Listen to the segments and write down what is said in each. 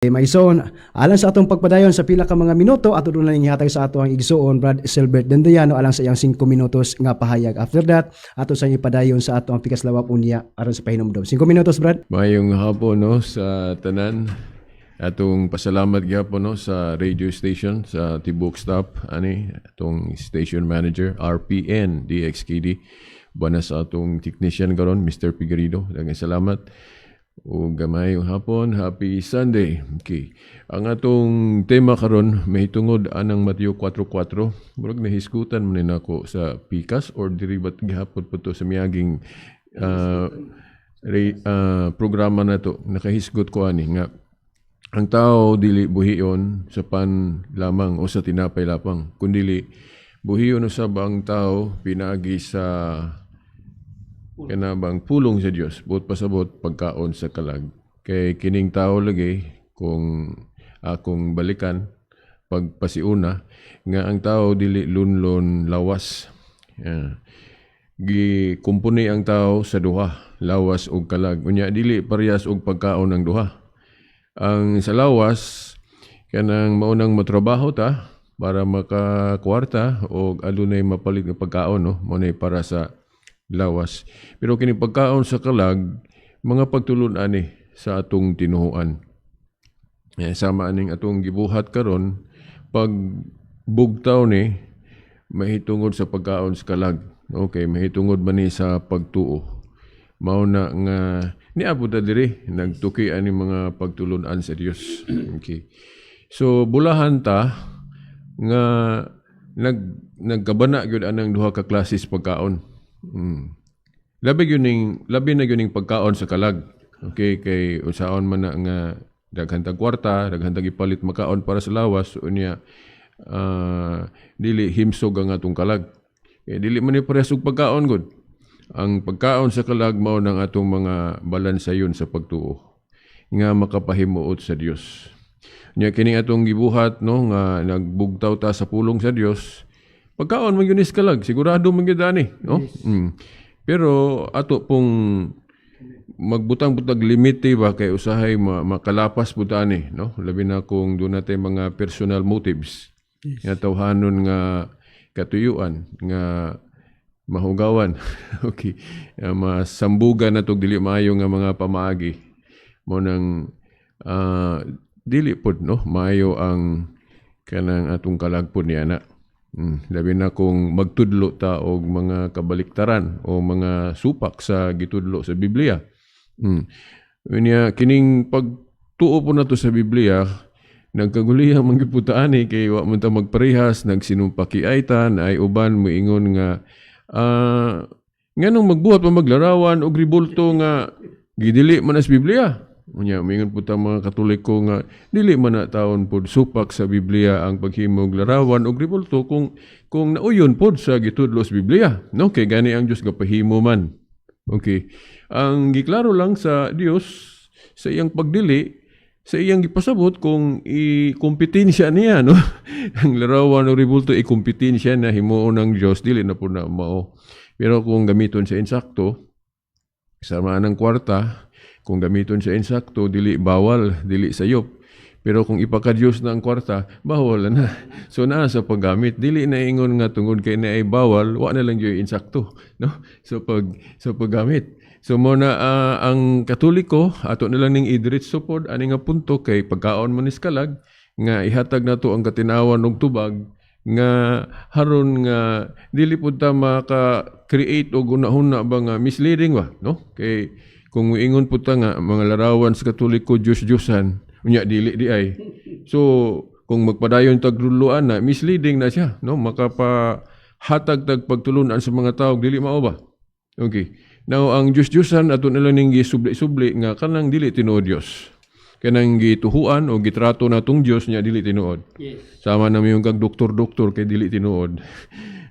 Maison, alang sa atong pagpadayon sa pila ka mga minuto, ato doon lang ihatag sa ato ang igsuon, Brad Silbert Dendayano, alang sa iyang 5 minutos nga pahayag. After that, ato sa ipadayon sa ato ang Pikas Lawak unya aron sa pahinumdom. 5 minutos, Brad. Maayong hapon, no, sa tanan. Atong pasalamat gyapon, no, sa radio station sa Tibuk Stop ani atong station manager RPN DXKD bana sa atong technician karon, Mr. Pigarido. Daghang salamat. Ug maayong hapon, happy Sunday. Okay. Ang atong tema karon mahitungod anang Mateo 4:4. Murag nahisgutan man ni nako sa pikas or diri ba't gihapon po to sa miaging programa na to. Nakahisgot ko ani nga ang tao dili buhion sa pan lamang o sa tinapay lamang, kundili buhion usab ang tao pinaagi sa kanabang pulong sa Dios, buot pasabot pagkaon sa kalag. Kay kining tao lagi, kung akong balikan pagpasiuna nga ang tao dili lunlon lawas. Yeah. Gikumpuni ang tao sa duha, lawas ug kalag. Unya dili parehas og pagkaon ang duha. Ang sa lawas, kanang maunang matrabaho ta para makakwarta o adunay mapalit nga pagkaon, no, mao nay para sa lawas. Pero kini pagkaon sa kalag, mga pagtulun-an ni sa atong tinuhuan. Eh, sama aning atong gibuhat karon, pag bugtaw ni mahitungod sa pagkaon sa kalag. Okay, mahitungod man ni sa pagtuo. Mao na nga niabot ta diri, nagtuki ani mga pagtulun-an sa Dios. Okay. So bulahan ta nga nagkabana gyud anang duha ka klases pagkaon. Labi na gyud ning pagkaon sa kalag. Okay, kay usaon man na nga daghan tag kwarta, daghan tag ipalit makaon para sa lawas, unya dili himsog ang atong kalag. Kay dili man ni parehas og pagkaon gud. Ang pagkaon sa kalag mao nang atong mga balansayon sa pagtuo nga makapahimuot sa Dios. Nya kini atong gibuhat, no, nga nagbugtaw ta sa pulong sa Dios. Pagkaon man gyud ni sa kalag, sigurado man gyud ani, no? Pero ato pong magbutang-butag limite ba kay usahay makalapas pud ani, no? Labi na kung duna tay mga personal motives. Nga tawhanon nga katuyuan nga mahugawan. Okay. Masambugan na tog dili maayo nga mga pamaagi. Mao nang dili pod, no, maayo ang kanang atong kalag pod niya na. Labi na kung magtudlo ta og mga kabaliktaran o mga supak sa gitudlo sa Biblia. Unya kining pagtuo po nato sa Biblia, nagkaguliyang man gyud ta ani kay wa man ta magparehas, nagsinumpakiay ta, ay uban moingon nga nganong magbuhat pa maglarawan og ribulto nga gidili man as Biblia. Unya moingon pud ta mga Katoliko nga dili man na taon pod supak sa Biblia ang paghimog larawan og ribulto kung nauyon pod sa gitudlo sa Biblia, no? Kay gani ang Dios gapahimo man. Okay. Ang giklaro lang sa Dios sa iyang pagdili sa iyang gipasabot kung i-kompetensya niya, no, ang larawan o ribulto i-kompetensya na himuon ng Dios, dili na po na mao. Pero kung gamiton sa insakto, sama ng kwarta, kung gamiton sa insakto, dili bawal, dili sayop. Pero kung ipakadiyos na ang kwarta, bawal na. So naa sa paggamit, dili na ingon nga tungod kay na ay bawal, wa na lang gyud insakto, no? So pag sa paggamit. So mo na ang Katoliko, ato na lang ning idiretso pod ani nga punto kay pagkaon man ni sa kalag nga ihatag nato ang katinawan og tubag nga haron nga dili pud ta maka-create og hunahuna ba nga misleading ba, no? Kay kung moingon pud ta nga mga larawan sa Katoliko Diyos-Diyosan, unya dili di ay. So kung magpadayon tag tudloan na misleading na siya, no, makapa hatag tag pagtulunan sa mga tao dili mao ba. Okay. Now ang Diyos-Diyosan, ato na lang ning gisubli-subli nga kanang dili tinuod Dios, kanang gituhuan o gitrato natong Dios niya dili tinuod. Sama na yung kag doktor-doktor kay dili tinuod.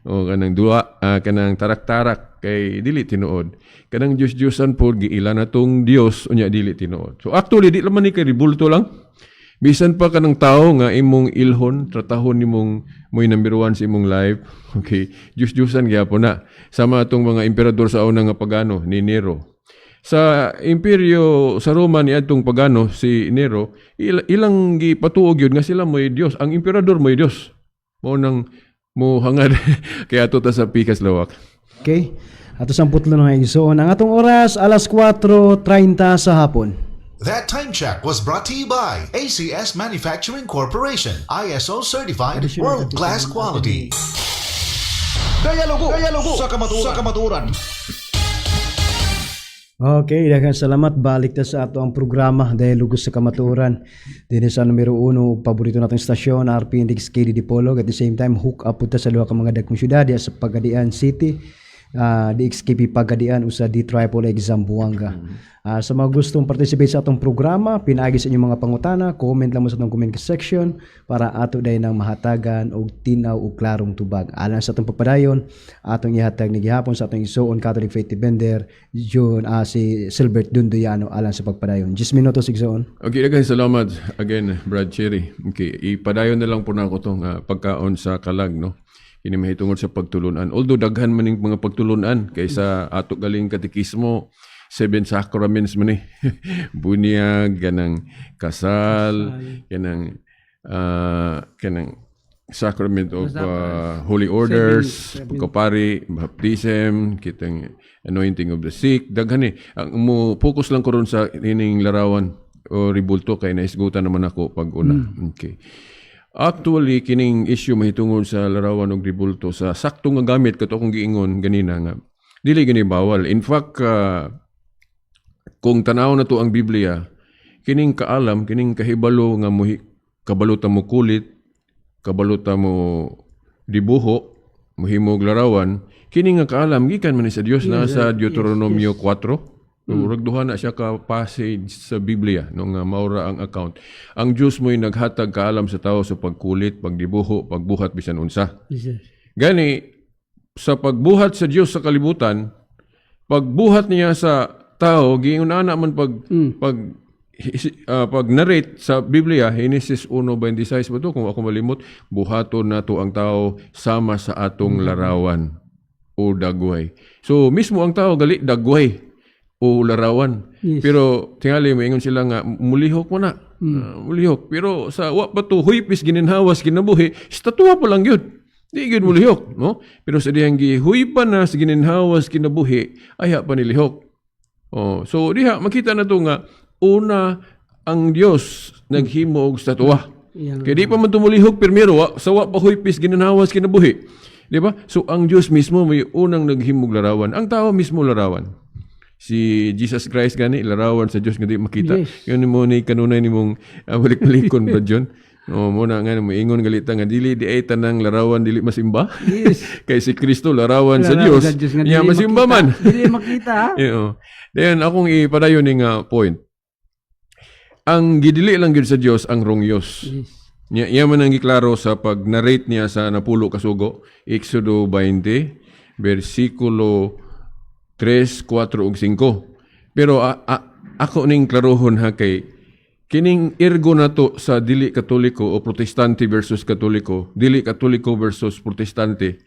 O kanang duwa, kanang tarak-tarak kay dili tinuod. Kanang Diyos-Diyosan po giila natong Dios unya dili tinuod. So actually di naman ni kay ribulto lang. Bisan pa kanang tao nga imong ilhon, tratahon nimong mo'y number one sa imong life. Okay, Diyos-Diyosan gyapon na. Sama atong mga emperador sa una nga pagano ni Nero. Sa imperyo sa Roma ni adtong pagano si Nero, ilang gipatuog yun nga sila mo'y Dios. Ang emperador mo'y Dios. Mao nang mo hangad kaya ato ta sa pikas lawak. Okay? Ato sang putlo ng igsoon. Ang atong oras, alas 4:30 sa hapon. That time check was brought to you by ACS Manufacturing Corporation, ISO certified, Additional world class 37 quality. Dialogo, Dialogo sa kamatuoran. Sa kamatuoran. Okay, daghang salamat. Balik ta sa ato ang programa Dialogo sa Kamatuoran. Dinhi sa numero 1 paborito natong istasyon RP Index KD Dipolog. At the same time, hook up po ta sa duha ka mga dagkong syudad diha sa Pagadian City, DXKP Pagadian usa D Triple X Zamboanga. Sa mga gustong participate sa atong programa, pinaagi sa inyong mga pangutana, comment lang mo sa atong comment section para ato day nang mahatagan og tin-aw ug klarong tubag. Alang sa atong pagpadayon, atong ihatag ni gihapon sa atong igsoon Catholic Faith Defender John, si Silbert Dundoyano alang sa pagpadayon. 10 minutos, igsoon. Okay, daghang salamat again, Brad Cherry. Okay, ipadayon na lang po na ako tong pagkaon sa kalag, no? Kini mahitungod sa pagtulunan. Although daghan man ning mga pagtulunan kaysa ato galing katekismo, seven sacraments man eh. Bunyag, kanang kasal, kanang sacrament of holy orders, pagkapari, baptism, kitang anointing of the sick, daghan eh. Ang mo focus lang ko ron sa ining larawan o ribulto kay naisgutan naman ako pag una. Okay. Actually, kining issue mahitungod sa larawan og ribulto sa sakto nga gamit kato akong giingon ganina nga dili gani bawal. In fact, kung tanaw na to ang Biblia, kining kaalam, kining kahibalo nga muhi, kabalo ta mo kulit, kabalo ta mo dibuho, mohimog larawan, kini nga kaalam gikan man ni sa Dios na sa Deuteronomio 4. Murag duha na siya ka passage sa Biblia no nga maura ang account. Ang Dios mo'y naghatag kaalam sa tao sa pagkulit, pagdibuho, pagbuhat bisan unsa. Gani sa pagbuhat sa Dios sa kalibutan, pagbuhat niya sa tao, giingon ana man pag narrate sa Biblia, Genesis 1:26 ba to kung ako malimot, buhaton nato ang tao sama sa atong larawan o dagway. So mismo ang tao gali dagway o larawan. Pero tingali moingon sila nga mulihok mo na. Mulihok. Pero sa wa pa to huypis gininhawas kinabuhi, estatwa pa lang yun. Di gyud mulihok, no? Pero sa dihang gihuypan na sa gininhawas kinabuhi, ayha pa nilihok. Oh, so diha makita na to nga una ang Dios naghimo og estatwa. Kay di pa man tumulihok pirmiro wa, sa wa pa huypis gininhawas kinabuhi. Di ba? So ang Dios mismo may unang naghimog larawan. Ang tao mismo larawan. Si Jesus Christ gani larawan sa Dios nga di makita. Yun mo ni kanunay nimong balik-balikon ba John? No, mo na nga moingon galita nga dili di ay tanang larawan dili masimba. Kay si Kristo larawan sa Larawan Dios. sa Diyos nga Niya dili masimba makita. man. Dili makita, ha? Oo. Then akong ipadayon ni nga point. Ang gidili lang gyud sa Dios ang wrongyos. Niya iya man ang giklaro sa pag-narrate niya sa napulo kasugo, Exodo 20, versikulo 3, 4 ug 5. Pero ako ning klarohon ha kay kining ergo nato sa dili Katoliko o Protestante versus Katoliko, dili Katoliko versus Protestante.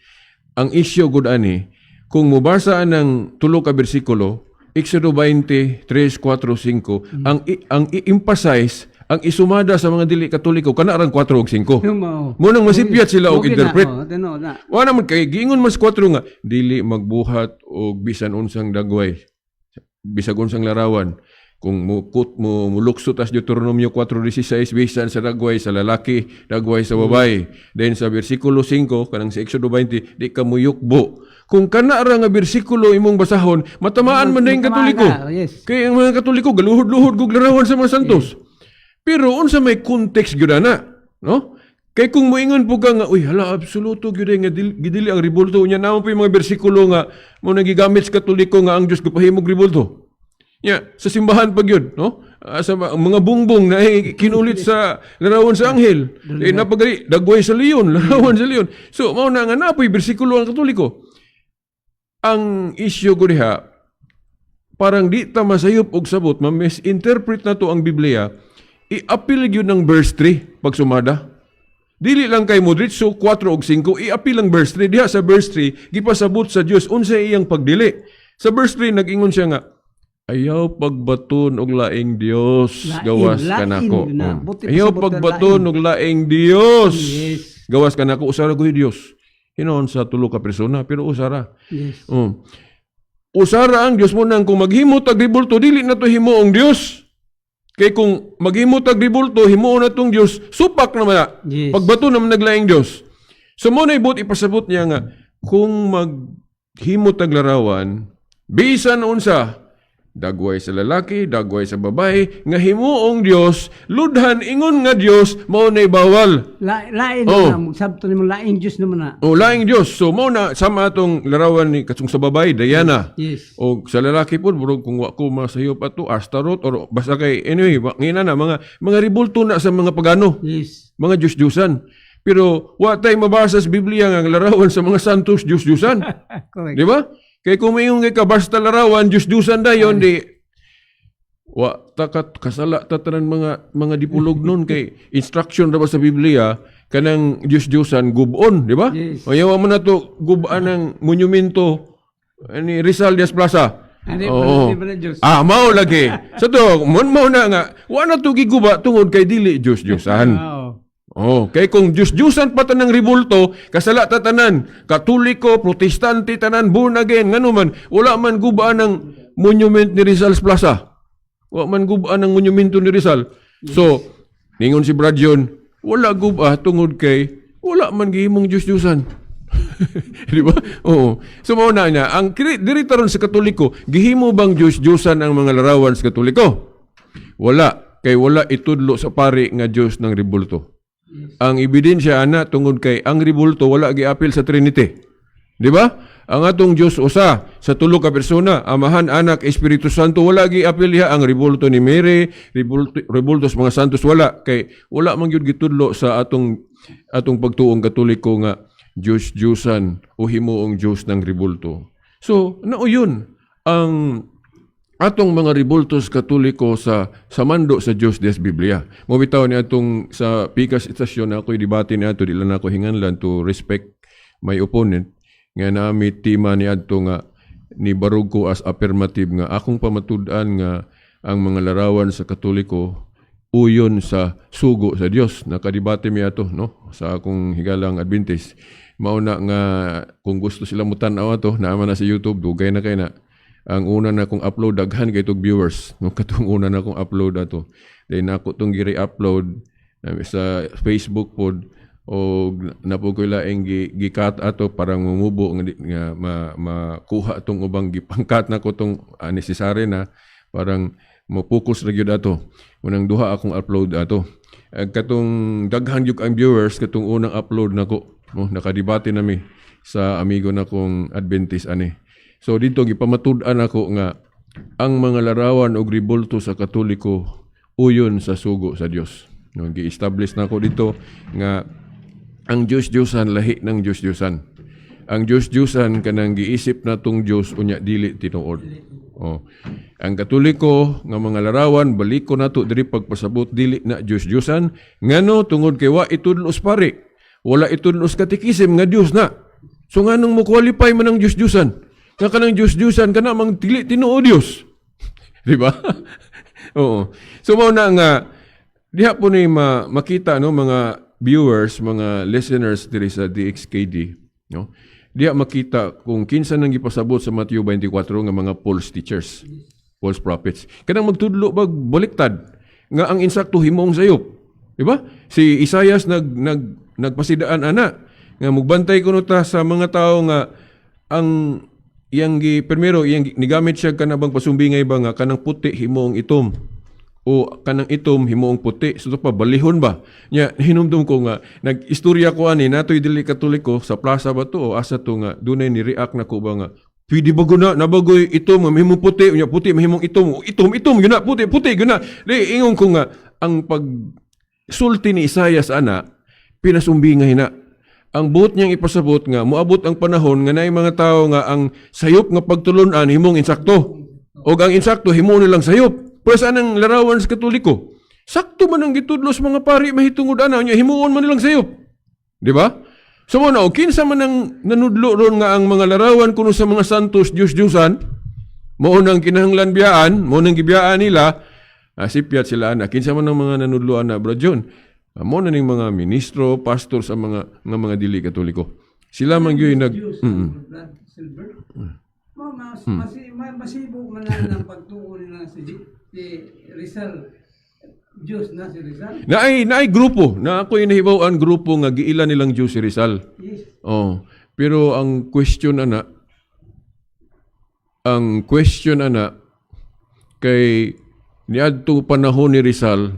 Ang issue gud ani, kung mobasa ang tulo ka bersikulo, Exodo 20, 3, 4, 5, ang i-emphasize, ang isumada sa mga dili Katoliko kana rang 4 ug 5. Yung mao. Mo nang masipyat sila og Okay na, interpret. oh, tinuod na. Wa naman kay giingon mas 4 nga dili magbuhat og bisan unsang dagway, bisag unsang larawan. Kung mukut mo mulukso tas Deuteronomio 4:16, bisan sa dagway sa lalaki, dagway sa babae. Then sa bersikulo 5 kanang sa Exodo 20, di ka muyukbo. Kung kana ra nga bersikulo imong basahon, matamaan man na yung Matamaan Katoliko. ka, yes. Kay ang mga Katoliko galuhod-luhod gug larawan sa mga santos. Pero unsa may context gyud ana, no? Kay kung moingon po ka nga, uy, hala, absoluto gyud eh, nga gidili ang ribulto unya naman po yung mga bersikulo nga mo nagigamit sa Katoliko nga ang Dios gapahimog ribulto. Nya, sa simbahan pa gyud, no? Sa mga bungbong na eh, kinulit sa larawan sa anghel. Eh, napagari, dagway sa leon, larawan sa leon. So, mao na nga napoy bersikulo ang Katoliko. Ang issue ko diha, parang di ta masayop og sabot, ma-misinterpret na to ang Biblia, i-appeal gyud ng verse 3 pag sumada. Dili lang kay Modritso 4 og 5, i-appeal ang verse 3. Diha sa verse 3, gipasabot sa Dios unsa iyang pagdili. Sa verse 3 nag-ingon siya nga, Ayaw pagbaton og laing Dios Lain, gawas lain kanako. na. Oh. Buti Ayaw pasabot na pagbaton lain. og laing Dios. Gawas kanako, usara ko Dios. Hinoon sa tulo ka persona pero usara. Oh. Usara ang Dios mo nang kung maghimo tag ribulto, dili na to himuong Dios. Kay kung maghimo tag ribulto, himuon na tong Dios, supak naman na. Pagbato naman naglaing Dios. So mo na ibot ipasabot niya nga kung maghimo tag larawan, bisan unsa, dagway sa lalaki, dagway sa babae, nga himuong Dios, ludhan ingon nga Dios, mao na'y bawal. Lain na, sabto nimo laing Dios naman na. O laing Dios. So mao na sama atong larawan ni katsong sa babae, Diana. O sa lalaki pud murag kung wa ko masayop ato Astaroth or basta kay anyway, ngina na mga ribulto na sa mga pagano. Mga Diyos-Diyusan. Pero wa tay mabasa sa Biblia nga ang larawan sa mga santos Diyos-Diyusan. Di ba? Kay kung mayon kay ka basta larawan Diyos-Diyusan dayon di wa ta kasala ta tanan mga dipulog nun kay instruction ra ba sa Biblia kanang Diyos-Diyusan gubon, di ba? Yes. O yawa mo na to gubaan ng monumento ni Rizal Diaz Plaza. Hindi Oo. pa, di pa na Diyos. Ah, mao lagi. Sa to, mon mao na nga wa na to giguba tungod kay dili Diyos-Diyusan. Oo. Oh, kay kung Diyos-Diyusan pa tanang ribulto, kasala ta tanan, Katoliko, Protestante tanan, born again, ngano man, wala man gubaan ng monument ni Rizal's Plaza. Wala man gubaan ng monumento ni Rizal. So, ningon si Brad John, wala guba tungod kay wala man gihimong Diyos-Diyusan. Di ba? Oo. So mao na niya, ang diri taron sa Katoliko, gihimo bang Diyos-Diyusan ang mga larawan sa Katoliko? Wala. Kay wala itudlo sa pari nga Diyos ng ribulto. Ang ebidensya ana tungod kay ang ribulto wala giapil sa Trinity. Di ba? Ang atong Dios usa sa tulo ka persona, Amahan, Anak, Espiritu Santo, wala giapil diha ang ribulto ni Mary, ribulto sa mga santos wala kay wala man gyud gitudlo sa atong pagtuong Katoliko nga Dios Diyusan o himuong Dios ng ribulto. So, nauyon ang atong mga ribultos Katoliko sa mando sa Dios des Biblia. Mo bitaw ni atong sa pikas istasyon na ako'y debate ni ato, di lang ako hinganlan to respect my opponent nga naami tema ni adto nga ni barug ko as affirmative nga akong pamatud-an nga ang mga larawan sa Katoliko uyon sa sugo sa Dios. Nakadebate mi ato no sa akong higalang Adventist. Mao na nga kung gusto sila mo tan-aw ato, naa man na sa YouTube, dugay na kay na. Ang una na kong upload daghan kay tog viewers no, katong una na kong upload ato. Then ako tong gi-re-upload sa Facebook pod o napo ko laing gi-cut ato parang mumubo nga, nga makuha tong ubang gipangkat na ko tong necessary na parang mo-focus na gyud ato. Unang duha akong upload ato. Katong daghan gyud ang viewers katong unang upload nako no, nakadebate nami sa amigo na kong Adventist ani. So dito gipamatud-an ako nga ang mga larawan og ribulto sa Katoliko uyon sa sugo sa Dios. No, gi-establish nako dito nga ang Dios-Diosan lahi ng Dios-Diosan. Ang Dios-Diosan kanang giisip natong Dios unya dili tinuod. Oh. Ang Katoliko nga mga larawan baliko nato diri pagpasabot dili na Dios-Diosan ngano tungod kay wa itudlo sa pari. Wala itudlo sa katekisim nga Dios na. So nganong mo qualify man ang Dios-Diosan? Nga kanang Dios-Diosan kana mang dili tinuod Dios. Di ba? Oo. So mao na nga diha po ni makita no mga viewers, mga listeners diri sa DXKD, no? Diha makita kung kinsa nang gipasabot sa Matthew 24 nga mga false teachers, false prophets. Kanang magtudlo bag baliktad nga ang insakto himong sayop. Di ba? Si Isayas nag nag nagpasidaan ana nga mugbantay kuno ta sa mga tao nga ang iyang gi primero iyang nigamit siya kanabang pasumbingay ba nga kanang puti himong itom o kanang itom himuong puti, so pa balihon ba nya. Hinumdum ko nga nag-istorya ko ani natoy dili Katoliko sa plaza ba to o asa to nga dunay ni react na ko ba nga pwede ba guna nabagoy itom nga mahimong puti, unya puti mahimong itom, itom itom guna puti puti guna di. Ingon ko nga ang pag sulti ni Isayas ana pinasumbingay na ang buot niyang ipasabot nga moabot ang panahon nga naay mga tawo nga ang sayop nga pagtulunan himong insakto og ang insakto himo nilang sayop. Pero saan ang larawan sa Katoliko? Sakto man ang gitudlo sa mga pari mahitungod ana nya himuon man nilang sayop. Di ba? So mo na og kinsa man ang nanudlo ron nga ang mga larawan kuno sa mga santos Diyos-Diyusan. Mao nang kinahanglan biyaan, mao nang gibiyaan nila, sipyat sila ana. Kinsa man ang mga nanudloan na, Brad John? Mao na ning mga ministro, pastor sa mga nga mga dili Katoliko. Sila man gyud nag Diyos, Brad Silver. Ma, mas, masibo man na ang pagtuo nila si Rizal. Diyos na si Rizal. Naay grupo, na ako inahibaw-an grupo nga giila nilang Diyos si Rizal. Yes. Oh, pero ang question ana kay niadtong panahon ni Rizal,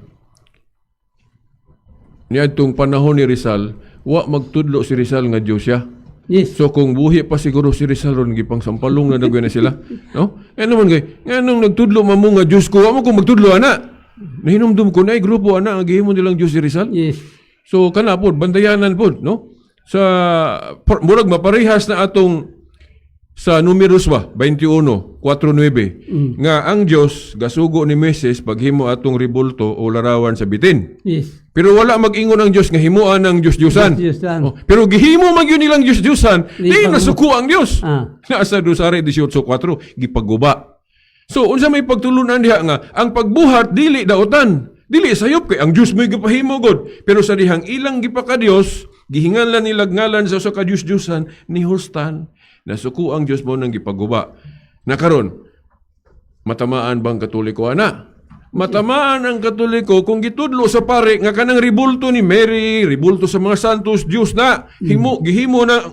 wa magtudlo si Rizal nga Diyos siya. Yes. So kung buhi pa siguro si Rizal ron, gipang sampalong na nagyan na sila, no? Ano man kay nganong nagtudlo man mo nga Diyos ko, wa mo ko magtudlo ana. Nahinumdum ko na grupo ana ang gihimo nilang Diyos si Rizal. Yes. So kana pod bandayanan pod, no? Sa murag maparehas na atong sa Numeros ba 21:4-9 nga ang Dios gasugo ni Moises paghimo atong ribulto o larawan sa bitin. Yes. Pero wala mag-ingon ang Dios nga himuan ang Dios-Diosan. Diyos-Diosan. Oh, pero gihimo man gyud nilang Dios-Diosan, di nasuko ang Dios. Nasa Dosare 18:4 gipaguba. So unsa may pagtulunan diha nga ang pagbuhat dili daotan, dili sayop kay ang Dios mo'y gipahimo god. Pero sa dihang ilang gipakadios, gihinganlan nila ngalan sa usa ka Dios-Diosan ni hustan. Nasuko ang Dios mo nang gipaguba. Na karon, matamaan bang Katoliko ana? Matamaan ang Katoliko kung gitudlo sa pare nga kanang ribulto ni Mary, ribulto sa mga santos, Dios na, himo gihimo na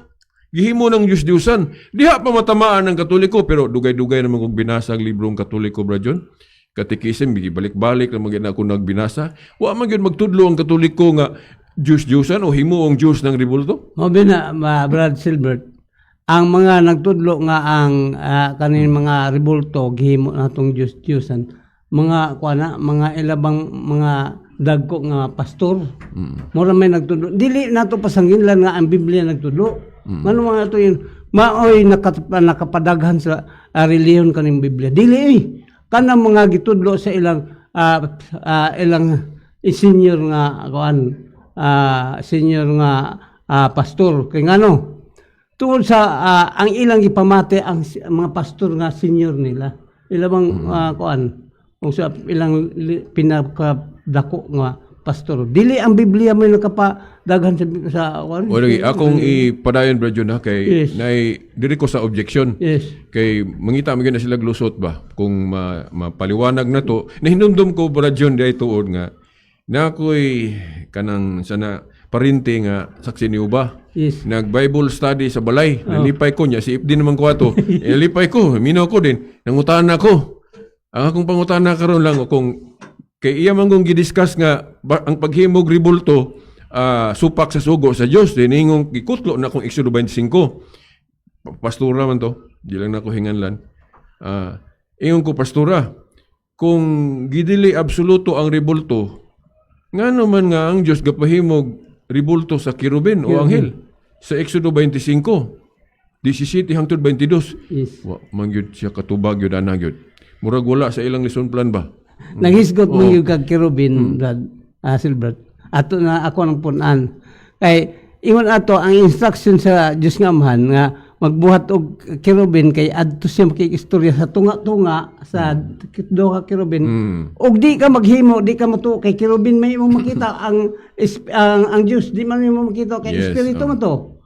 gihimo ng Dios Diyosan. Diha pa matamaan ang Katoliko, pero dugay-dugay naman kung binasa ang librong Katoliko, Brad John. Katikism, balik-balik naman gyud ako nagbinasa. Wa man gyud magtudlo ang Katoliko nga Dios Diyosan o himo ang Dios ng ribulto. Mo na ma, Brad Silbert, ang mga nagtudlo nga ang kanin mga ribulto gihimo natong Dios Diyosan, mga kuan na, mga ilabang mga dagko nga pastor. Mura may nagtudlo. Dili nato pasangginlan nga ang Biblia nagtudlo. Ngano mga ato yun, maoy nakapadaghan sa relihiyon kaning Biblia. Dili eh. Kanang mga gitudlo sa ilang ilang senior nga kuan, senior nga pastor kay ngano tungod sa ang ilang gipamate ang mga pastor nga senior nila ilabang kuan kung sa ilang pinakadako nga pastor, dili ang Biblia may nakapadaghan sa kuan. O lagi, akong ipadayon, Brad John, ha, kay nay diri ko sa objection. Kay mangita man gyud na sila glusot ba kung mapaliwanag na to. Nahinumdum ko, Brad John, diay tuod nga na ako'y kanang sana parinti nga saksi niyo ba. Nag Bible study sa balay. Nalipay ko niya si Ifdi naman ko ato. Nalipay ko, minaw ko din. Nangutana ko. Ang akong pangutana karon lang kung kay iya man kong gidiscuss nga ang paghimog ribulto supak sa sugo sa Dios, diningong gikutlo na akong Exodo 25. Pastora man to, di lang nako hinganlan. Ingon ko, "Pastora, kung gidili absoluto ang ribulto, ngano man nga ang Dios gapahimog ribulto sa kerubin o anghel sa Exodo 25 17 hangtod 22?" Wa man gyud siya katubag gyud ana gyud. Murag wala sa ilang lesson plan ba? Naghisgot mo yung kag kerubin, Brad, Silbert. Ato na ako ng punan. Kay ingon ato ang instruction sa Dios nga Amahan nga magbuhat og kerubin kay adto siya makikistorya sa tunga-tunga sa duha ka kerubin. Og di ka maghimo, di ka matuo kay kerubin may imong makita ang Dios di man imo makita kay espiritu man to.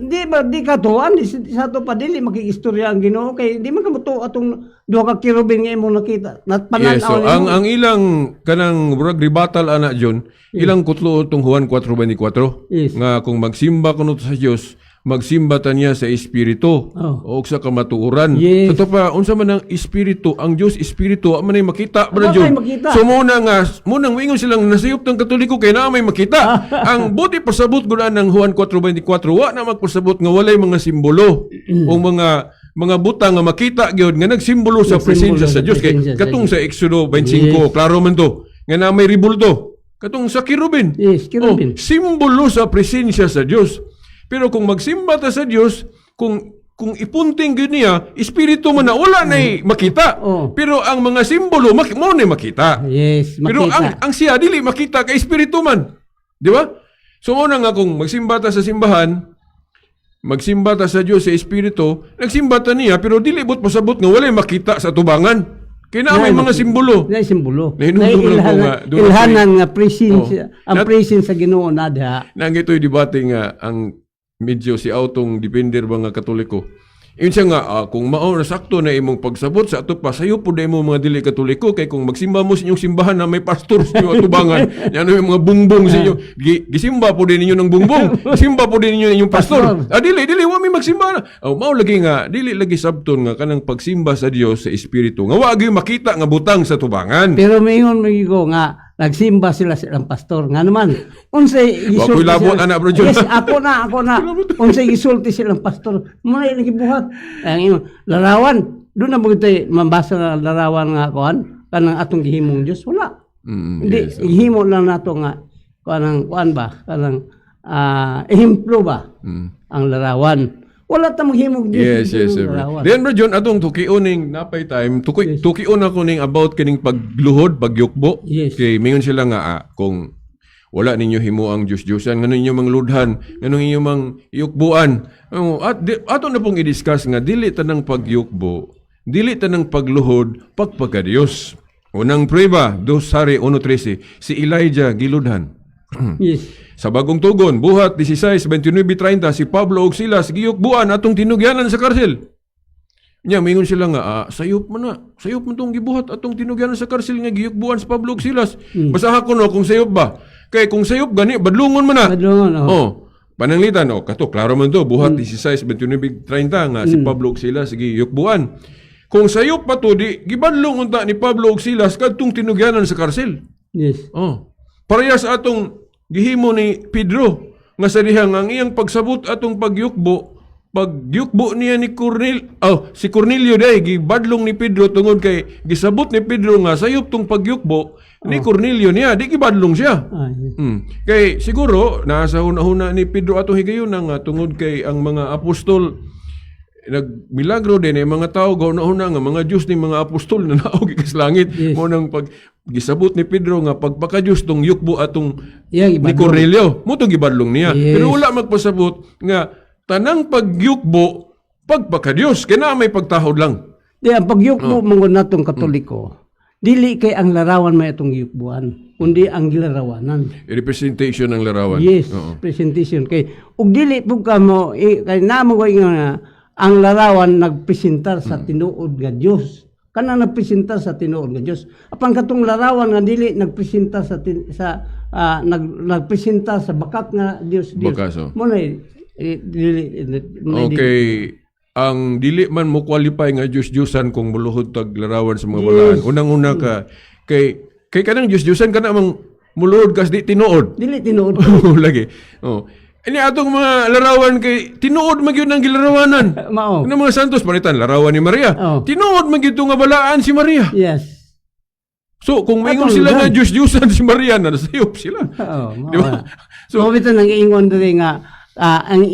Di ba di ka tuan di sa ato pa dili makikistorya ang Ginoo kay di man ka motuo atong duha ka kerubin nga imong nakita. Natpanan Yes, so ang ilang kanang murag rebuttal ana John, ilang kutlo tong Juan 4:24 nga kung magsimba kuno sa Dios, magsimba ta niya sa espiritu o sa kamatuoran. Sa to pa unsa man ang espiritu, ang Dios espiritu, wa man ay makita ba Wa John? may makita. So mo na nga mo nang moingon silang nasayop ng Katoliko kay naa may makita. Ang buti pasabot gud ng Juan 4:24, wa na magpasabot nga walay mga simbolo o mga butang nga makita gyud nga nagsimbolo sa Nagsimbolo presensya sa sa Dios kay presensya sa katong sa Exodo 25 klaro man to nga na may ribulto katong sa kerubin. Yes, kerubin. Oh, simbolo sa presensya sa Dios. Pero kung magsimba ta sa Dios, kung ipunting gyud niya, espiritu man na wala nay makita. Pero ang mga simbolo mo na makita. Yes, makita. Pero ang siya dili makita kay espiritu man. Di ba? So mo na nga kung magsimba ta sa simbahan, Magsimba ta sa Dios sa espiritu, nagsimba ta niya pero dili buot pasabot nga walay makita sa tubangan. Kay naa may mga simbolo. Na simbolo. Nahinumdum lang ko nga, doon Ilhanan nga presence, Oh. ang presence sa Ginoo na diha. Nang ito'y debate nga ang medyo si autong defender ba nga Katoliko. Yun siya nga, kung mao na sakto na imong pagsabot sa ato pa, sayo po na imong mga dili Katoliko, kay kung magsimba mo sa inyong simbahan na may pastor sa inyong atubangan, yan yung mga bungbong sa inyo, gisimba po din ninyo ng bungbong, gisimba po din ninyo ng inyong pastor. Pastor. Ah, dili, dili, wa may magsimba na. Oh, mao lagi nga, dili lagi sabton nga kanang pagsimba sa Dios sa Espiritu, nga wa gyud makita nga butang sa tubangan. Pero maingon mo ko nga nagsimba sila sa ilang pastor. Nga naman, unsay Wa ko'y labot, sila- anak, bro, John. Yes, ako na, ako na. Unsay gisulti silang pastor. Muna yung gibuhat. Ang ingon, larawan. Doon na mo ito mambasa nga larawan nga kuan kanang atong gihimong Dios, wala. Hindi gihimo lang nato nga kanang kuan ba, kanang ehemplo ba ang larawan. Wala ta maghimog Dios. Yes, ng sir. larawan. Then bro John, atong tukion ning napay time, tukion ako ning about kining pagluhod, pagyukbo. Kay mingon sila nga kung wala ninyo himo ang Diyos-Diyosan, ngano inyo mang ludhan, ngano inyo mang yukbuan. Oh, at di, ato na pong i-discuss nga dili tanang pagyukbo, dili tanang pagluhod, pagpagka-Diyos. Unang prueba, 2 Sari 1:13, si Elijah giludhan. Sa Bagong Tugon, Buhat 16:29-30, si Pablo ug Silas giyukbuan atong tinugyanan sa karsel. Nya mingon sila nga sayop man na, sayop man tong gibuhat atong tinugyanan sa karsel nga giyukbuan sa Pablo ug Silas. Basaha ko no kung sayop ba. Kay kung sayop gani badlungon man na. Badlungon, oh. Oh. Pananglitan oh, kato klaro man to, Buhat 16:29-30 nga si Pablo ug Silas giyukbuan. Kung sayop pa to di gibadlong unta ni Pablo ug Silas kadtong tinugyanan sa karsel. Oh. Parehas atong gihimo ni Pedro nga sa dihang ang iyang pagsabot atong pagyukbo, pagyukbo niya ni Cornel, oh, si Cornelio day gibadlong ni Pedro tungod kay gisabot ni Pedro nga sayop tong pagyukbo ni Cornelio niya, di gibadlong siya. Yes. Kay siguro nasa huna-huna ni Pedro atong higayon nga tungod kay ang mga apostol nagmilagro din eh, mga tao gauna-una nga mga Diyos ni mga apostol na naog gikas langit. Mo nang pag gisabot ni Pedro nga pagpaka-Diyos tong yukbo atong Iyang ni ibadlong. Cornelio mo tong gibadlong niya. Pero wala magpasabot nga tanang pagyukbo pagpaka-Diyos kay naa may pagtahod lang. Di ang pagyukbo oh. Natong Katoliko, dili kay ang larawan may atong giyukbuan, kundi ang gilarawanan. Representation ng larawan. Yes, Oo. presentation kay ug dili pud ka mo kay namo ko ingon nga ang larawan nagpresentar sa tinuod nga Dios. Kana nagpresentar sa tinuod nga Dios. Apan katong larawan nga dili nagpresentar sa tin, sa ah, nagpresentar sa bakat nga Dios Dios. Bakas, oh. Mo na dili mo na dili. Okay. Ang dili man mo qualify nga Diyos-Diyosan kung muluhod tag larawan sa mga balaan. Unang-una ka kay kay kanang Diyos-Diyosan kana mang muluhod kas di tinuod. Dili tinuod. Lagi. Oh. Ini atong mga larawan kay tinuod man gyud ang gilarawanan. Mao. Ano mga santos palitan larawan ni Maria. Oh. Tinuod man gyud to nga balaan si Maria. So kung maingon Atong sila nga lugar. Diyos-Diyosan si Maria na nasayop sila. Oo, Di ba? mao. So, bitaw nang iingon diri nga ang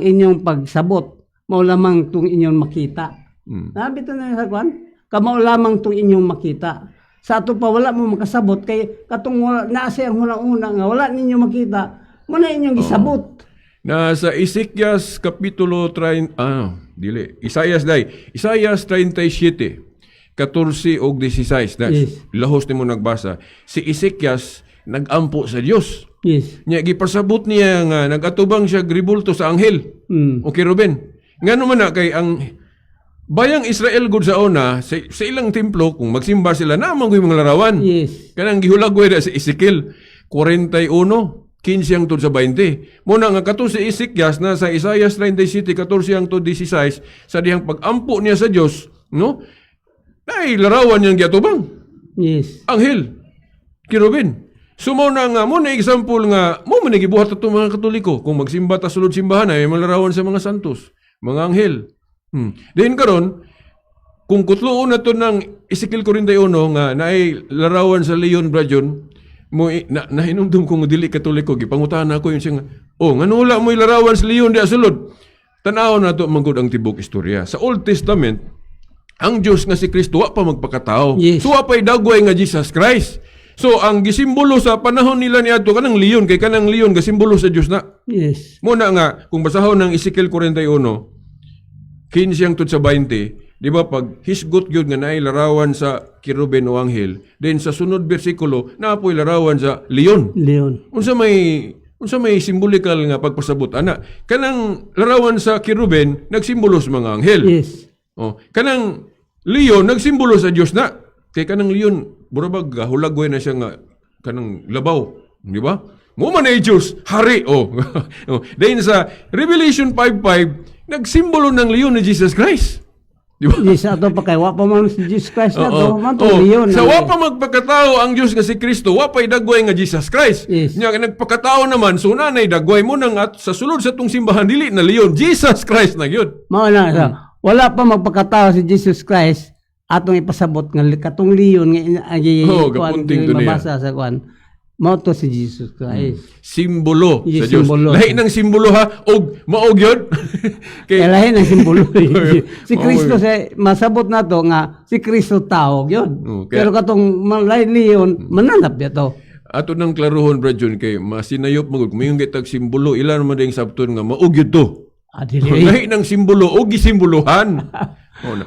inyong pagsabot mao lamang tung inyong makita. Bitaw na sa kwan, kamao lamang tung inyong makita. Sa ato pa wala mo makasabot kay katong wala naa siya ang una-una nga wala ninyo makita, mo na inyong gisabot. Na sa Ezekias kapitulo 30, dili. Isaias day. Isaias 37, 14 og 16. Na, lahos nimo nagbasa. Si Ezekias nagampo sa Dios. Nya gipasabot niya nga nagatubang siya gribulto sa anghel. O kerubin. Ngano man na kay ang bayang Israel gud sa una sa ilang templo kung magsimba sila naa man gyud mga larawan. Kanang gihulagway na sa Ezekiel 41, 15 hangtod sa 20. Muna nga kato si Ezekias na sa Isaias 37, 14 hangtod 16 sa dihang pagampo niya sa Dios, no? Nay larawan niyang giatubang. Anghel, kerubin. So mao na nga mo na example nga mo man gibuhat ato mga Katoliko kung magsimba ta sulod simbahan ay mga larawan sa mga santos, mga anghel. Then karon kung kutluon na to ng Ezekiel 41 nga naay larawan sa leon Brajon mo na, nahinumdum ko nga dili Katoliko gipangutahan ako yun siya nga, oh ngano wala mo'y larawan sa leon di sulod. Tan-awon nato man gud ang tibok istorya. Sa Old Testament ang Dios nga si Kristo wa pa magpakatao. So wa pa'y dagway nga Jesus Christ. So ang gisimbolo sa panahon nila niadto kanang leon, kay kanang leon gasimbolo sa Dios na. Muna nga kung basahon ng Ezekiel 41, 15 hangtod sa 20, di ba pag hisgot gyud nga naay larawan sa kerubin o anghel, then sa sunod bersikulo naa poy larawan sa leon. Leon. Unsa may symbolical nga pagpasabot ana? Kanang larawan sa kerubin nagsimbolo sa mga anghel. Oh, kanang leon nagsimbolo sa Dios na. Kay kanang leon mura bag hulagway na siya nga kanang labaw, di ba? Mo man ay Dios, hari oh. Oh. Then sa Revelation 5:5 nagsimbolo ng leon ni Jesus Christ. Di ba? Yes, ato pa kay wa pa man si Jesus Christ na to, man to Oh, leon. sa wa pa magpakatao ang Dios nga si Kristo, wa pa'y dagway nga Jesus Christ. Nya nagpakatao naman, so nanay dagway mo nang at sa sulod sa tong simbahan dili na leon, Jesus Christ na gyud. Mao na so, wala pa magpakatao si Jesus Christ atong ipasabot nga katong leon nga Oh, kuan, gapunting to niya. mabasa sa kuan. Mao to si Jesus Christ. Simbolo Yes, sa Dios. simbolo. Lahi ng simbolo ha og maog yun. Kay Kaya lahi ng simbolo. Si Kristo sa masabot na to nga si Kristo tao yun. Oo, kaya- Pero katong malay leon mananap ya to. Ato nang klaruhon, Brad John, kay masinayop magud kung mayong gitag simbolo ilan man ding sabton nga maog yun to. Ah, dili. Lahi ng simbolo o gisimboluhan. Oh, na.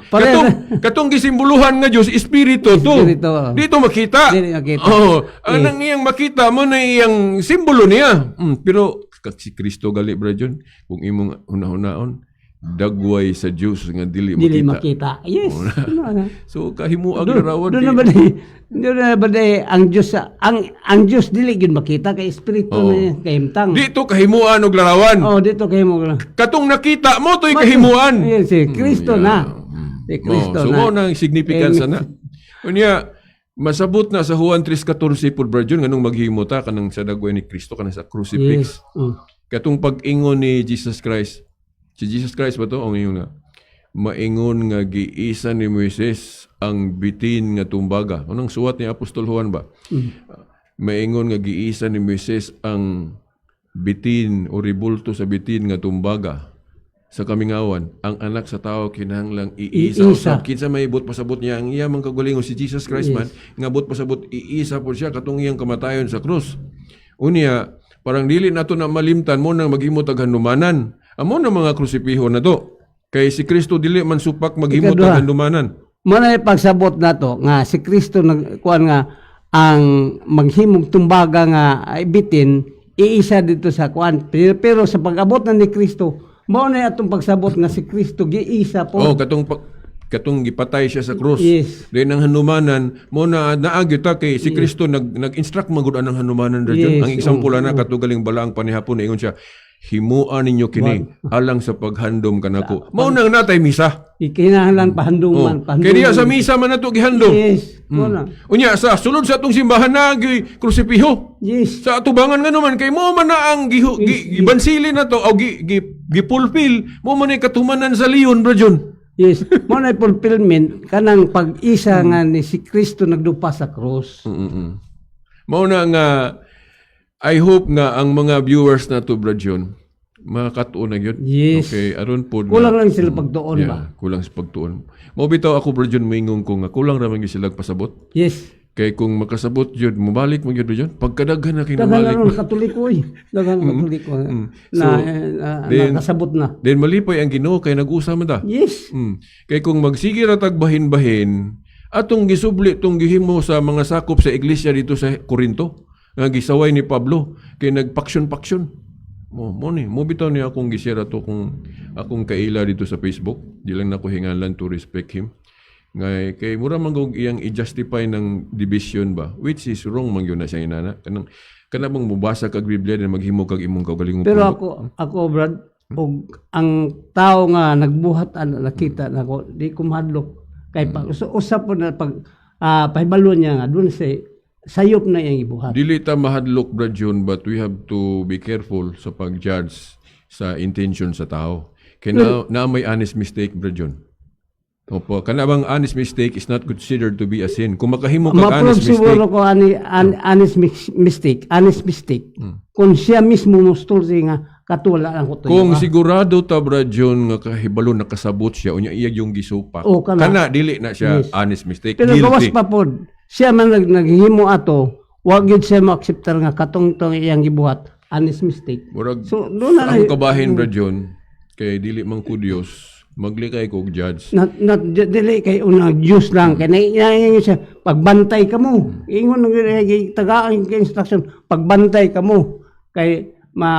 Katong gisimboluhan nga Dios espiritu to. Espiritu. Dito makita. Dili makita. Oh, ang nang iyang makita mo na iyang simbolo niya. Pero kag si Kristo gali, Brad John, kung imong hunahunahon dagway sa Dios nga dili Dili makita. makita. Yes. Ano, ano. So kahimuag larawan. Doon na ba di, doon na ba di, ang Diyos ang Diyos dili gyud makita kay espiritu Oo. na niya, kay himtang. Dito kahimuan og larawan. Oh, dito kay mo. Katong nakita mo to'y kahimuan. Yes, si Kristo na. Si Kristo Oh, so na. mao na ang significance Amen. na. Unya, masabot na sa Juan 3:14 po, Brad John, nganong maghimo ta kanang sa dagway ni Kristo kanang sa crucifix. Yes. Oh. Katong pag-ingon ni Jesus Christ. Si Jesus Christ ba to? Ang ingon nga. Maingon nga giisa ni Moises ang bitin nga tumbaga. Anong suwat ni Apostol Juan ba? Maingon nga giisa ni Moises ang bitin o ribulto sa bitin nga tumbaga sa kamingawan. Ang anak sa tao kinahanglang iisa Iisa. usab. Kinsa may buot pasabot niya ang iya mang kagalingon si Jesus Christ man nga buot pasabot iisa po siya katong iyang kamatayon sa krus. Unya, parang dili nato na malimtan mo nang maghimo tag handumanan. Amo na mga krusipiho na to. Kay si Kristo dili man supak maghimo Ikaduha. tag handumanan. Mo na yung pagsabot nato nga si Kristo nagkuan nga ang maghimog tumbaga nga ay bitin iisa dito sa kuan pero sa pag-abot na ni Kristo mao na atong pagsabot nga si Kristo giisa po. Oh, katong gipatay siya sa krus. Then ang hanumanan mo na naagyo ta kay si Kristo nag-instruct magud anang hanumanan ra jud. Ang example ana katugaling balaang panihapon ingon siya, "Himua ninyo kini alang sa paghandom kanako." Mao nang natay misa. Ikinahanglan pahanduman, Oh. pahanduman. Kay diya sa misa man nato gihandom. Yes, mo na. Unya sa sulod sa atong simbahan na gi krusipiho. Sa atubangan nga naman kay mo man na ang gibansili na to o gipulpil mo man ay katumanan sa leon, bro John. Yes, mo na fulfillment kanang pag-isa nga ni si Kristo nagdupa sa krus. Mao na nga I hope nga ang mga viewers na to, Brad John, makakatuon na yun. Okay, aron po Kulang lang sila pagtuon yeah, ba? Kulang sa pagtuon. Mao bitaw ako, Brad John, moingon ko nga kulang ra man gyud sila pasabot. Kay kung makasabot yun, mabalik mo yun, Brad John. Pagkadaghan na Daghan kinabalik. na ron Katoliko eh. Daghan na Katoliko na, So, na then- nakasabot na. Then malipay ang Ginoo kay nag-usa man ta. Kay kung magsige ra tag bahin-bahin, atong gisubli tong gihimo sa mga sakop sa iglesia dito sa Corinto nga gisaway ni Pablo kay nagpaksyon-paksyon. Mo ni, mo bitaw ni akong gishare ato kung akong kaila dito sa Facebook. Di lang nako hingalan to respect him. Ngay kay mura man gog iyang i-justify ng division ba, which is wrong man gyud na siya inana. Kanang kana bang mobasa kag Biblia na maghimo kag imong kaugalingong Pero pundok. ako, Brad, og ang tao nga nagbuhat ana nakita nako di ko mahadlok kay pag usap po na pag pahibalo niya nga dun sa sayop na iyang ibuhat. Dili ta mahadlok, Brad John, but we have to be careful sa pag-judge sa intention sa tao. Kaya na may honest mistake, Brad John. Opo, kana bang honest mistake is not considered to be a sin. Kung makahimo kag Ma-prove honest mistake, siguro ko ani honest mistake, honest mistake. Kung siya mismo mostulsi nga katula lang ko tuyo. Kung sigurado ta, Brad John, nga kahibalo nakasabot siya unya iya yung gisupak. Oh, kana. Dili na siya honest mistake, Pero gawas guilty. pa pod. Siya man naghimo ato, Wa gyud siya mo-acceptar nga katong tong iyang gibuhat honest mistake. Murag, So doon na ang kabahin, Brad John, kay dili man ko Dios, maglikay ko og judge. Not, not dili kay una Diyos lang kay naingon siya, "Pagbantay kamo." Ingon ng tagaan kay instruction, "Pagbantay kamo kay ma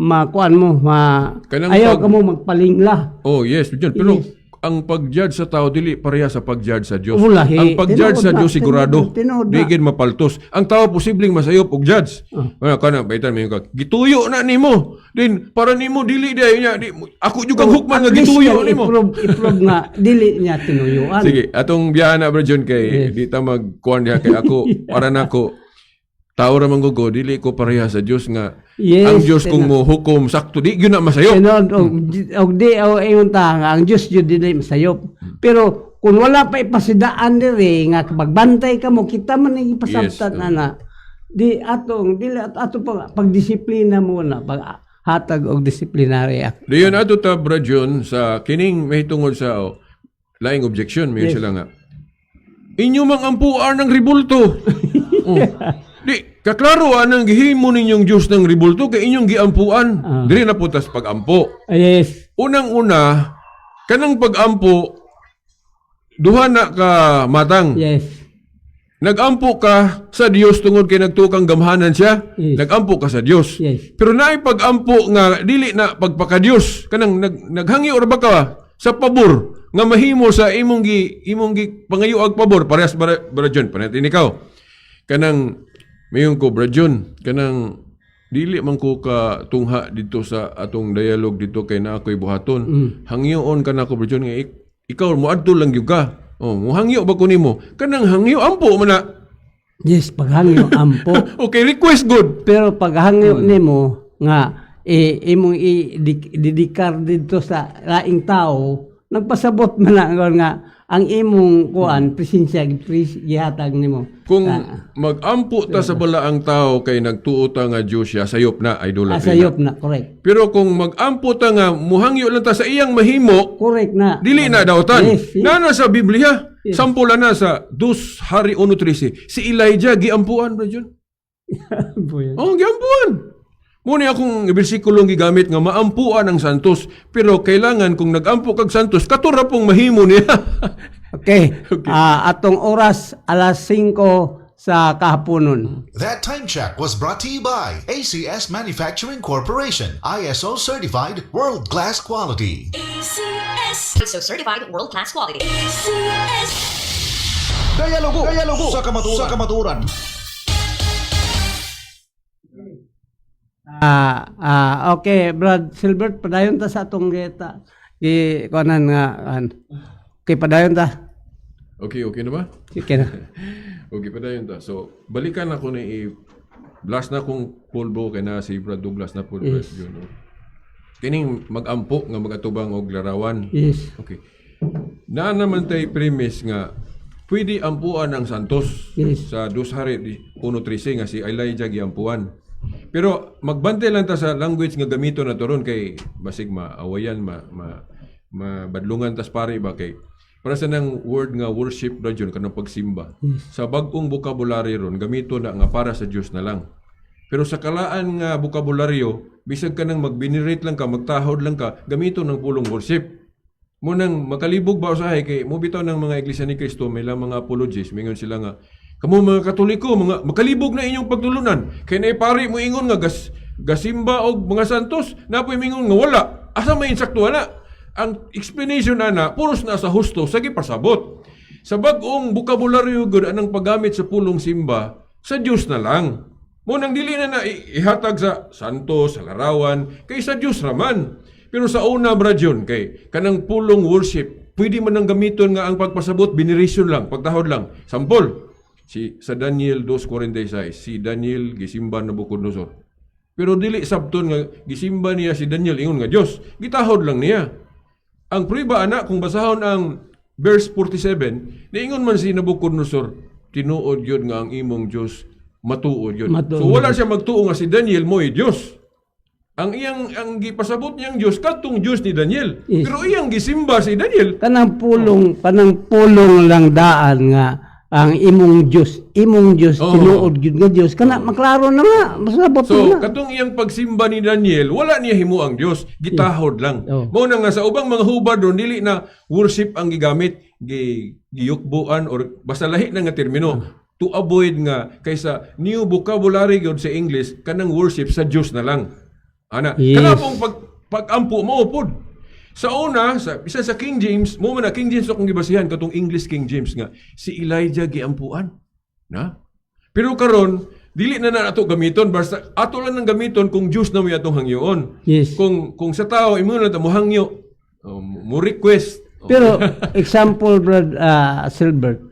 makuan mo ma Kanang ayaw kamo magpalingla." Oh, yes, John. Pero ang pag-judge sa tao dili pareha sa pag-judge sa Dios. Wala, eh. Ang pag-judge Tinuod sa na, Dios sigurado. tinuod, tinuod na. Di gid mapaltos. Ang tao posibleng masayop og judge. Wala kana baitan mo ka. Gituyo na nimo. Din para nimo dili di niya di, ako jud kang hukman nga At least gituyo kang nimo. I-prove nga dili niya tinuyuan. Sige, atong biyahan na, Bro John, kay di ta magkuan diha kay ako para nako tao ra man ko, dili ko pareha sa Dios nga ang Dios kung mo hukom sakto di gyud na masayop. Tinuod, og di o ingon ta nga ang Dios jud dili masayop. Pero kung wala pa ipasidaan diri nga pagbantay kamo, kita man ang ipasabtan ana. Di atong dili at ato pa pagdisiplina mo na pag hatag og disciplinary act. Diyon ato ta, Bro John, sa kining mahitungod sa oh, laing objection may sila nga inyo mang ampuan ng ribulto. Oh. Di kaklaro anang gihimo ninyong Dios ng ribulto kay inyong giampuan. Diri na putas pag-ampo. Ah, yes. Unang-una, kanang pag-ampo duha na ka matang. Nagampo ka sa Dios tungod kay nagtukang gamhanan siya. Nagampo ka sa Dios. Pero naay pag-ampo nga dili na pagpaka-Dios, kanang naghangyo ra ba ka sa pabor nga mahimo sa imong gi pangayo og pabor parehas bara, Bra John, panatin ikaw. Kanang mayon ko, Bra John, kanang dili man ko ka tungha dito sa atong dialogue dito kay naa ko'y buhaton. Hangyoon ka nako, Bra John, nga ikaw moadto lang gyud ka. Oh, mohangyo ba ko nimo? Kanang hangyo ampo man na. Yes, paghangyo ampo. Okay, request good. Pero paghangyo nimo nga imong i-dedikar didto sa laing tao, nagpasabot man na nga ang imong kuan presensya gihatag nimo. Kung magampo ta sa balaang tao kay nagtuo ta nga Diyos siya, sayop na, idolatry na. Sayop na, correct. Pero kung magampo ta nga muhangyo lang ta sa iyang mahimo, Correct na. dili na dautan. Yes. Nana sa Biblia, sample na sa 2 Hari 1:13. Si Elijah giampuan, Bro John. Boy. Oh, giampuan. Muna akong bersikulong gigamit nga maampuan ang santos, pero kailangan kung nagampo kag santos, katura pong mahimo niya. Okay. Ah, atong oras alas 5 sa kahaponon. That time check was brought to you by ACS Manufacturing Corporation, ISO certified world class quality. ACS. So certified world class quality. ACS. Dialogo, dialogo sa kamatuoran. Sa kamatuoran. Okay, Brad Silbert, padayon ta sa atong gita. Gi kuanan nga an. Okay, padayon ta. Okay, okay na ba? Sige na. Okay, padayon ta. So, balikan ako ni i-blast na kong pulbo kay na si Brad Douglas na po. Yes. Yun, no? Kining magampo nga magatubang og larawan. Okay. Naa naman tay premise nga pwede ampuan ang santos sa Dos Hari 1:13 nga si Elijah giampuan. Pero magbantay lang ta sa language nga gamito na to ron kay basig maawayan ma, ma mabadlungan tas pare ba kay para sa nang word nga worship ra jud kanang pagsimba. Sa bag-ong vocabulary ron gamito na nga para sa Dios na lang. Pero sa kalaan nga bokabularyo, bisag ka nang mag-venerate lang ka, magtahod lang ka, gamito ng pulong worship. Munang makalibog ba usahay kay mo bitaw ng mga Iglesia ni Cristo may lang mga apologies, mingon sila nga kamo mga Katoliko, mga makalibog na inyong pagtulunan. Kay naipari mo ingon nga gasimba og mga santos, napoy mingon nga wala. Asa may insakto ana? Ang explanation ana puros na sa husto sa gipasabot. Sa bag-ong bokabularyo gud anang paggamit sa pulong simba, sa Dios na lang. Mo nang dili na na ihatag sa santo, sa larawan, kay sa Dios raman. Pero sa una, Brad John, kay kanang pulong worship, pwede man ang gamiton nga ang pagpasabot, veneration lang, pagtahod lang. Sampol, si sa Daniel 2:46, si Daniel gisimba na Nabucodonosor. Pero dili sabton nga gisimba niya si Daniel ingon nga Dios, gitahod lang niya. Ang prueba ana kung basahon ang verse 47, niingon man si Nabucodonosor, tinuod yun nga ang imong Dios matuod yun. Matuod. So wala siya magtuo nga si Daniel mo'y Dios. Ang iyang ang gipasabot niyang Dios kadtong Dios ni Daniel. Yes. Pero iyang gisimba si Daniel. Kanang pulong lang daan nga Ang imong Dios, Oo. tinuod gyud nga Dios kana, maklaro na nga, masabot So, na. katong iyang pagsimba ni Daniel, wala niya himo ang Dios, gitahod lang. Oh. Mao na nga sa ubang mga hubad ron dili na worship ang gigamit, giyukbuan or basta lahi na nga termino to avoid nga kaysa new vocabulary gyud sa English kanang worship sa Dios na lang. Ana, kana pong pagampo mo pod. Sa una, sa isa sa King James, mo man na King James akong gibasihan katong English King James nga si Elijah giampuan. Na? Pero karon dili na na ato gamiton, basta ato lang nang gamiton kung Diyos na may atong hangyoon. Kung sa tao imo na ta mo hangyo, oh, mo request. Oh. Pero example, Brad Silbert,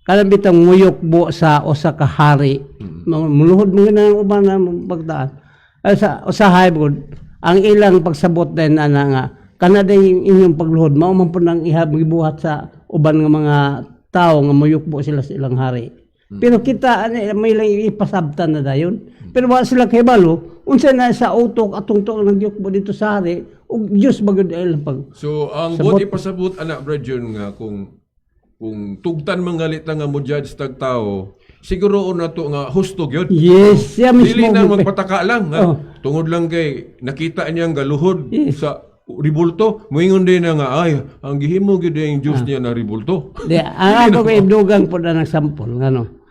kanang bitang muyukbo sa usa ka hari, muluhod mo na ang uban na pagdaan. Ay, sa usahay gud ang ilang pagsabot din ana nga kana din inyong pagluhod mao man pud nang ihab gibuhat sa uban nga mga tao nga muyukbo sila sa ilang hari. Pero kita ani may lang ipasabtan na dayon. Pero wa sila kahibalo unsa na sa utok atong tuong nagyukbo dito sa hari ug Dios ba gyud ilang pag So ang Sabot. buot ipasabot ana, Brad Jun, nga kung tugtan mangalit nga mo judge tag tao, siguro na to nga husto gyud. Yes, siya mismo. Dili na magpataka lang ha? Oh. Tungod lang kay nakita niyang galuhod sa ribulto, moingon din na nga ay ang gihimo gyud ang Dios niya na ribulto. Di, ang ako kay dugang po na ng sample, ano.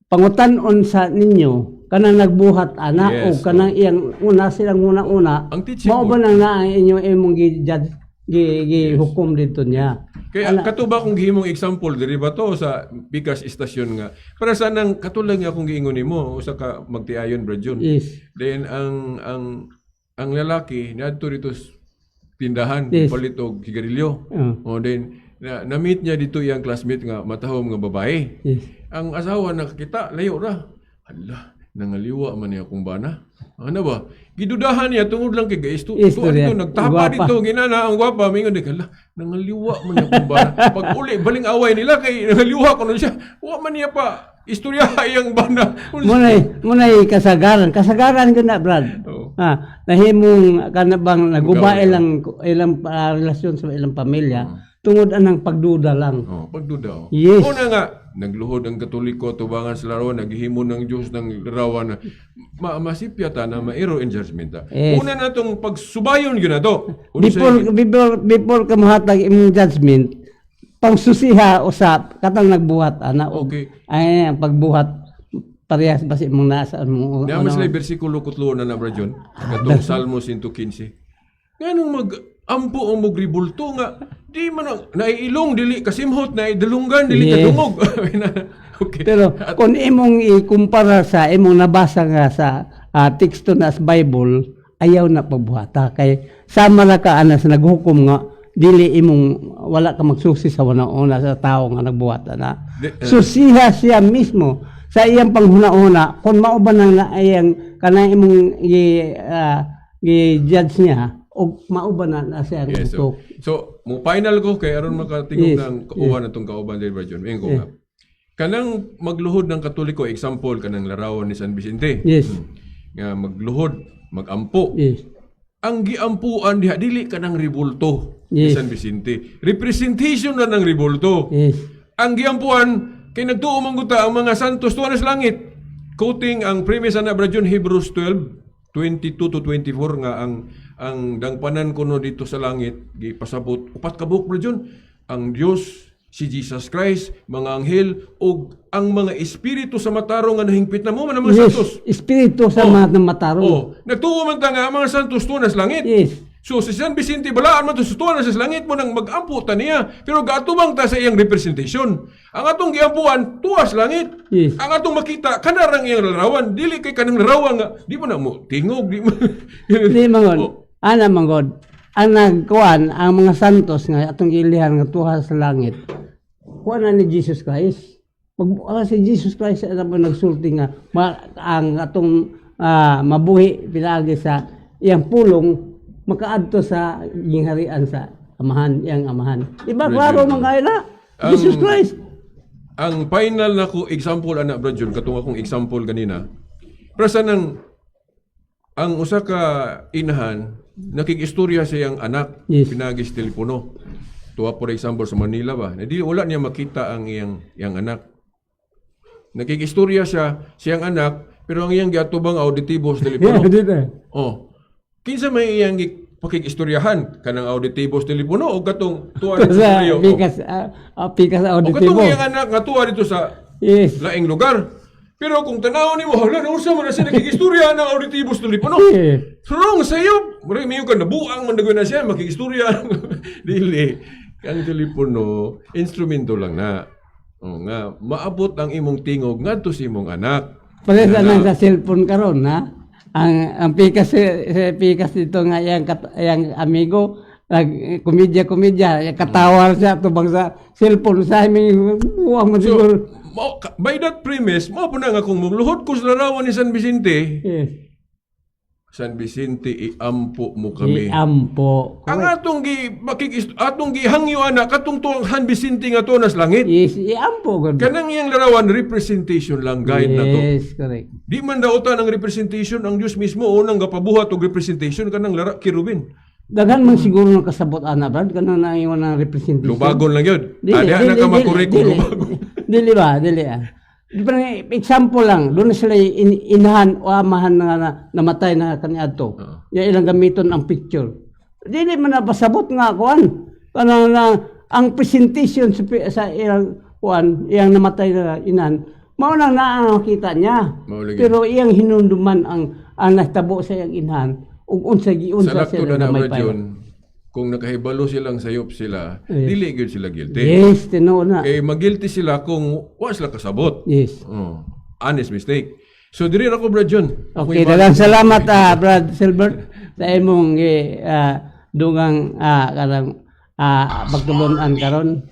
Pangutan-on sa ninyo, kanang nagbuhat ana o kanang iyang una silang una-una, Ang teaching mao po. ba nang naa ang inyong imong gi-judge, gi hukom dito niya. Kaya kato ba kung gihimong example diri ba to sa Pikas istasyon nga para sa nang katulad nga akong giingon nimo usa ka magtiayon, Brad Jun. Then ang lalaki niadto dito sa tindahan palit og sigarilyo. Oh, then na-meet niya dito iyang classmate nga matahom nga babae. Ang asawa nakakita layo ra. Hala, nangaliwa man niya akong bana. Ano ba? Gidudahan niya tungod lang kay gaisto. Istorya. Dito, nagtapa Gwapa. dito, ginana ang gwapa, mingon di hala, nangaliwa man niya akong bana. Pag uli baling away nila kay nangaliwa kuno siya. Wa man niya pa istorya iyang bana. Munay kasagaran. Kasagaran gyud na, Brad. Oo. Ah, nahimong kana bang naguba Magawa. ilang ilang relasyon sa ilang pamilya tungod anang pagduda lang. Oh, pagduda. Oh. Una nga, nagluhod ang Katoliko tubangan sa larawan, naghihimo ng Diyos ng larawan. Masipya ta na mairo in judgment ta. Una na tong pagsubayon yun na to. Una Before ka mohatag imong judgment, pangsusiha usap katang nagbuhat ana og ay ang pagbuhat parehas ba sa imong nasa imong Di ano? mas lay bersikulo kutlo na na, Brad. Katong Salmo 115. Nganong mag-ampo ang magribulto nga, di man ang, naiilong, dili kasimhot, naidalunggan, dili kadungog. Okay. Pero kung imong ikumpara sa imong nabasa nga sa teksto na sa Bible, ayaw na pagbuhata kay sama ra ka ana sa naghukom nga dili imong wala ka magsusi sa una sa tao nga nagbuhat ana. Susiha siya mismo sa iyang panghuna-una kung mao ba nang iyang kanang imong gi judge niya og mao ba na na siya ang Yes, so, utok. so, mo final ko kay aron makatingog ng kauban atong kauban diri, Brad John. Ingon ko nga. Kanang magluhod ng Katoliko, example kanang larawan ni San Vicente. Nga magluhod, magampo. Ang giampuan diha dili kanang ribulto ni San Vicente. Representation na ng ribulto. Ang giampuan kay nagtuo man gud ta ang mga santos tuwa na sa langit. Quoting ang premise ana, Brad John, Hebrews 12:22 to 24 nga ang dangpanan kuno dito sa langit gipasabot upat ka buok, Brad John: ang Dios, si Jesus Christ, mga anghel ug ang mga espiritu sa matarong nga nahingpit na mo man ang mga santos. Espiritu sa mga matarong. Oh, nagtuo man ta nga ang mga santos tuwa na sa langit. So si San Vicente balaan man to sa tuwa na sa langit mo nang magampo ta niya. Pero gaatubang ta sa iyang representation. Ang atong giampuan tuwa sa langit. Ang atong makita kanarang iyang larawan, dili kay kanang larawan nga di mo na mo tingog di mo. Di mangon. Ana manggod. Ang nagkuan ang mga santos nga atong gilihan nga tuha sa langit. Kuan na ni Jesus Christ. Pag si Jesus Christ ana po nagsulti nga ang atong mabuhi pinaagi sa iyang pulong makaadto sa gingharian sa amahan, iyang amahan. Iba klaro man kayo na. Jesus Christ. Ang final na ko example ana, Brad John, katong akong example ganina. Para sa nang ang usa ka inahan nakikistorya sa iyang anak pinagi sa telepono. Tuwa for example sa Manila ba. Na di wala niya makita ang iyang anak. Nakikistorya siya, siyang anak, pero ang iyang giatubang auditibo sa telepono. Dito. Oh. Kinsa may iyang pakikistoryahan kanang auditibo sa telepono o katong tuwa dito sa Sa layo? pikas, pikas O katong auditibo. iyang anak nga tuwa dito sa laing lugar. Pero kung tanawon nimo, hala, unsa man na siya nakikistorya ng auditibo sa telepono? Wrong sa'yo. Mura mayo ka nabuang man na siya makikistorya. Dili. Ang telepono, instrumento lang na. O nga, maabot ang imong tingog ngadto sa imong anak. Parehas na lang sa cellphone karon ha. Ang pikas sa pikas dito nga iyang iyang amigo nag komedya komedya katawa siya tubang sa cellphone sa aming buwang mo So, siguro. by that premise, mao po na nga kung mugluhod ko sa larawan ni San Vicente, San Vicente, iampo mo kami. Iampo. Ang atong gi atong gihangyo ana katong tuang San Vicente nga to nas langit. Yes, iampo gud. Kanang iyang larawan representation lang guide na to. Yes, correct. Di man dautan ang representation ang Dios mismo unang gapabuhat og representation kanang lara kerubin. Daghan man siguro ng kasabot ana Brad kanang naingon ang representation. Lubagon lang yun. Ah, diha na ka makorek kung dili. lubagon. Dili ba? Dili ah. Di ba, example lang, doon na sila inahan o amahan na namatay na kaniadto. Ya ilang gamiton ang picture. Dili man napasabot nga kuan. Kanang na, ang presentation sa ilang kuan, iyang namatay na inahan, mao nang naa ang makita niya. Mao lagi. Pero iyang hinunduman ang nahitabo sa iyang inahan ug unsa Sa giunsa lakto sila na na may na John, kung nakahibalo silang sayop sila, dili gyud sila guilty. Yes, tinuod na. Kay magilty sila kung wa sila kasabot. Yes. Oh, honest mistake. So diri ra ko, Brad John. Okay, daghang salamat Brad Silbert sa imong dugang karang pagtulunan karon.